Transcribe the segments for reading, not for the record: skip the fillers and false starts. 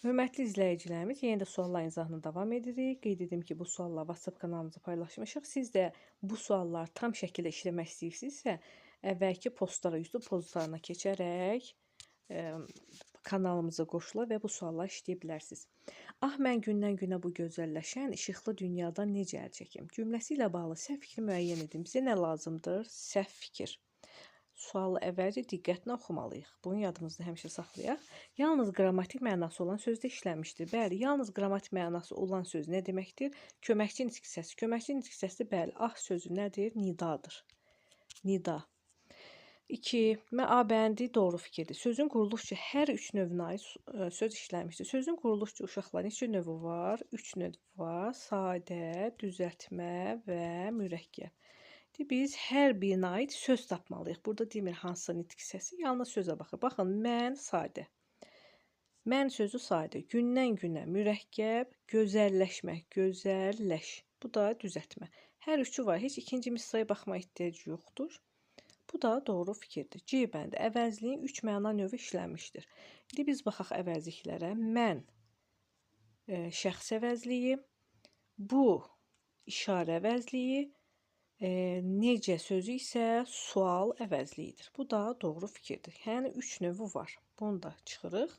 Hörmətli izləyicilərimiz, yenə də sualların izahına davam edirik. Qeyd edim ki, bu suallar WhatsApp kanalımızda paylaşmışıq. Siz də bu sualları tam şəkildə işləmək istəyirsinizsə, əvvəlki postlara, YouTube postlarına keçərək kanalımıza qoşula və bu sualları işləyə bilərsiniz. Ah, mən gündən günə bu gözəlləşən işıqlı dünyadan necə əl çəkim? Cümləsi ilə bağlı səhv fikri müəyyən edin. Bizə nə lazımdır? Səhv fikir. Sualı əvvəlcə diqqətlə oxumalıyıq. Bunu yadımızda həmişə saxlayaq. Yalnız qrammatik mənası olan sözdə işlənmişdir. Bəli, yalnız qrammatik mənası olan söz nə deməkdir? Köməkçi nitq hissəsi. Köməkçi nitq hissəsi, bəli, ah sözü nədir? Nidadır. Nida. 2. A bəndi doğru fikirdir. Sözün quruluşu hər üç növünə aid söz işlənmişdir. Sözün quruluşu uşaqlar neçə növü var? 3 növ var. Sadə, düzəltmə və mürəkkəb. Biz hər birinə aid söz tapmalıyıq. Burada demir hansısa nitq hissəsi, yalnız sözə baxır. Baxın, mən sadə. Mən sözü sadə. Gündən günə mürəkkəb, gözəlləşmək, gözəlləş. Bu da düzəltmə. Hər üçü var. Heç ikinci misraya baxma ehtiyacı yoxdur. Bu da doğru fikirdir. C bəndi əvəzliyin 3 məna növü işlənmişdir. İndi biz baxaq əvəzliklərə. Mən şəxs əvəzliyi, bu işarə əvəzliyi, necə sözü isə sual əvəzliyidir. Bu da doğru fikirdir. Yəni 3 növü var. Bunu da çıxırıq.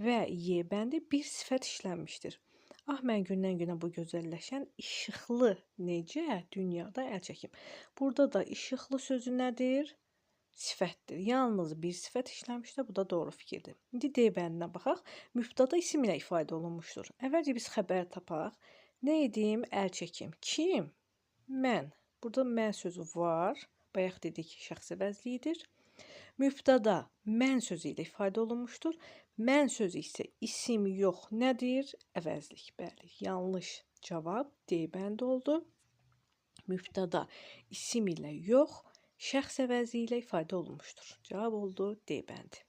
Və Y bəndi bir sifət işlənmişdir. Ah, mən gündən günə bu gözəlləşən işıqlı necə dünyada əl çəkim. Burada da işıqlı sözü nədir? Sifətdir. Yalnız bir sifət işlənmişdir. Bu da doğru fikirdir. İndi D bəndinə baxaq. Mübtəda isim ilə ifadə olunmuşdur. Əvvəlcə biz xəbər tapaq. Nə edim? Əl çəkim. Kim? Mən. Burada mən sözü var. Bayaq dedik, şəxs əvəzliyidir. Mübtəda mən sözü ilə ifadə olunmuşdur. Mən sözü isə isim yox, nədir? Əvəzlik. Bəli, yanlış cavab D bəndi oldu. Mübtəda isim ilə yox, şəxs əvəzliyi ilə ifadə olunmuşdur. Cavab oldu D bəndi.